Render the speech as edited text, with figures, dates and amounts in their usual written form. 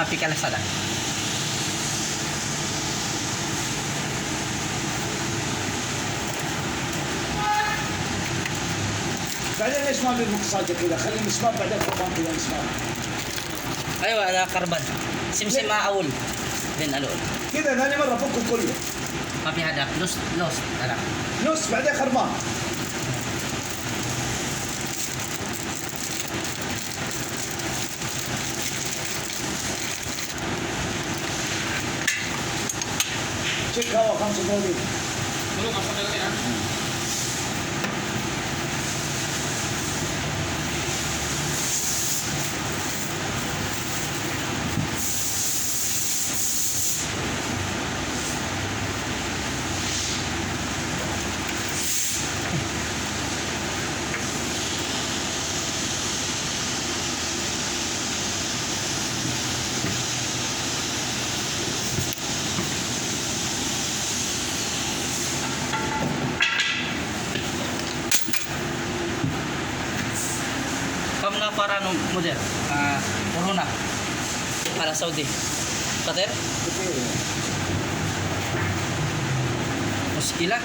ما في كلاسada. بعدين ليش ما بيفك صاجة كذا؟ خلي المسمار بعدين خربان كذا مسمار. ايوه هذا خربان. سمسم اول. بين الأول. كذا ثاني مرة فكه كله. ما في هذا لوس لوس هذا. نص بعدين خربان. شيك هوا 35. كله 35 ها؟ كم نفر مدير؟ كورونا على سعودي. كثير؟ كثير. مشكلة.